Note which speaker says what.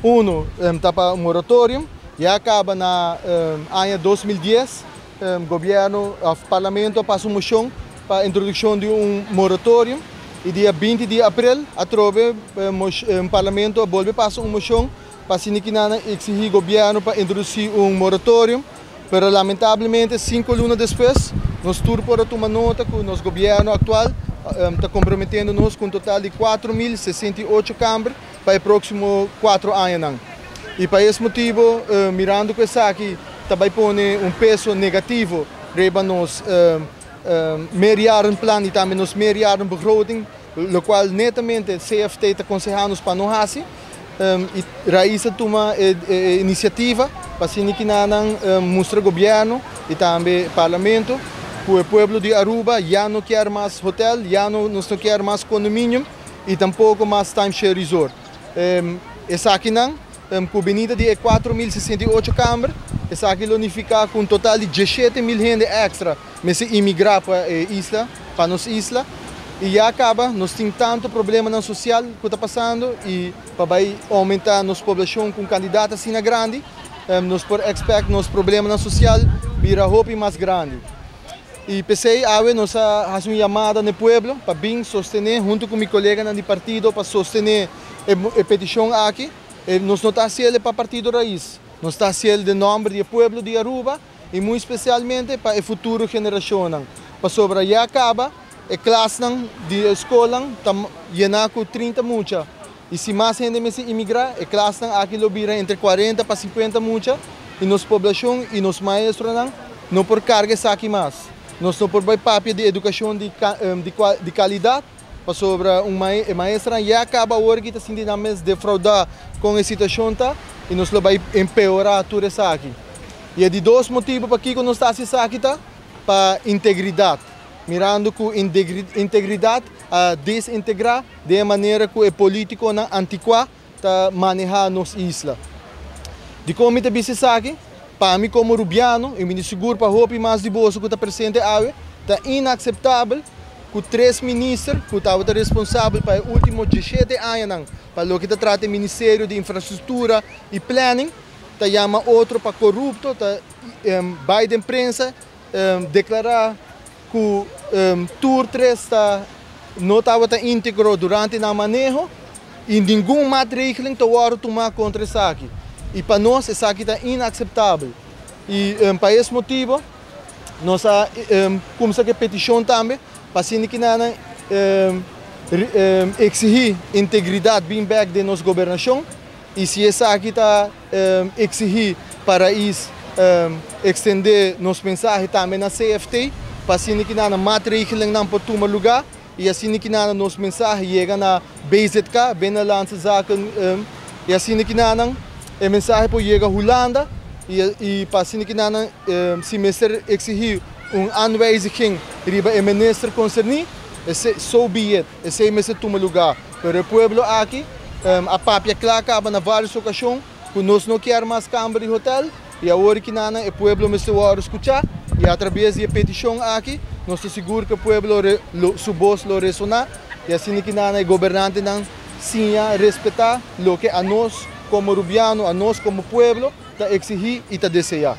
Speaker 1: Uno ta pa un moratorium, ya caba na aña 2010 gobierno of parlamento a pasa un mocion pa introduccion di un moratorium y dia 20 di april atrobe parlamento a bolbe pasa un mocion pa asina kinan exigi gobierno pa introduci un moratorium, pero lamentablemente 5 luna despues nos tur por a tuma nota cu nos gobierno actual ta comprometiendo nos cu un total di 4.068 kamber pa e proximo 4 añanan. Y pa e motibo, mirando cu esaki tambe pone un peso negativo riba nos meerjarenplan y tambe nos meerjarenbegroting, locual netamente CFT ta aconsehando pa no haci. Y Raiz a tuma e iniciativa pa asina kinan mustra gobierno y tambe parlamento cu e pueblo di Aruba ya no kier mas hotel, ya no kier mas condominio y tampoco mas timeshare resort. Esakinan, cu benida di 4.068 kamber, esaki lo nifica cu un total di 17.000 hende extra mester imigra pa e isla, pa nos isla. Y ya caba, nos tin tanto problema social cu ta pasando y pa aumenta nos poblacion cu cantidad asina grandi, nos por expect nos problema social bira hopi mas grandi. Y p'esey awe nos a haci un yamada na pueblo pa bin sostene hunto cu mi colega di partido pa sostene e peticion aki. E nos no ta haciendo pa Partido Raiz, nos ta haciendo den nomber di pueblo di Aruba y muy especialmente pa e futuro generacion. Pasobra ya caba, e klas di scol ta yena cu 30 mucha. Y si mas hende mester imigra, e klas aki lo bira entre 40 pa 50 mucha y nos poblacion y nos maestronan no por carga esaki mas. Nos no por bay papia di educacion di calidad, pasobra un maestra ya caba awor cu ta sinti mes defrauda cu e situacion ta y nos lo bay empeora tur esaki. Y e di dos motibo pakico nos ta esaki ta pa integridad. Mirando cu integridad a desintegra di manera cu e politiconan anticua ta maneha nos isla. Di con mi ta bisa esaki, pa mi como rubiano, y mi sigur pa hopi mas di boso cu ta presente awe, ta inaceptabel cu tres minister cu tabata responsabel pa e ultimo 17 aña pa loke ta trata Ministerio di Infrastructura y Planning, ta yama otro pa corupto, ta bay den prensa declara cu tur tres no tabata integro durante e maneho y ningun maatregeling ta wordo tuma contra esaki. Y pa nos esaki ta inaceptabel. Y pa e motibo, nos a cuminsa cu peticion tambe pa asina cu exigi integridad bin back di nos gobernacion y si esaki ta exigi pa Raiz extende nos mensahe tambe na CFT pa asina cu maatregelingnan por tuma luga y asina cu nos mensahe yega na BZK, Binnenlandse Zaken, y asina cu e mensahe por yega Hulanda y pa asina cu si mester exigi un aanwijziging riba e minister concerni, esey so be it, esey mester tuma luga. Pero e pueblo aki, a papia cla caba na varios ocasion, cu nos no kier mas kamber di hotel, y awor cu e pueblo mester scucha, y atraves di e peticion aki, nos ta sigur cu e pueblo su voz lo resona, y asina cu e gobernantenan siña respeta loke nos como rubiano, nos como pueblo, ta exigi y ta desea.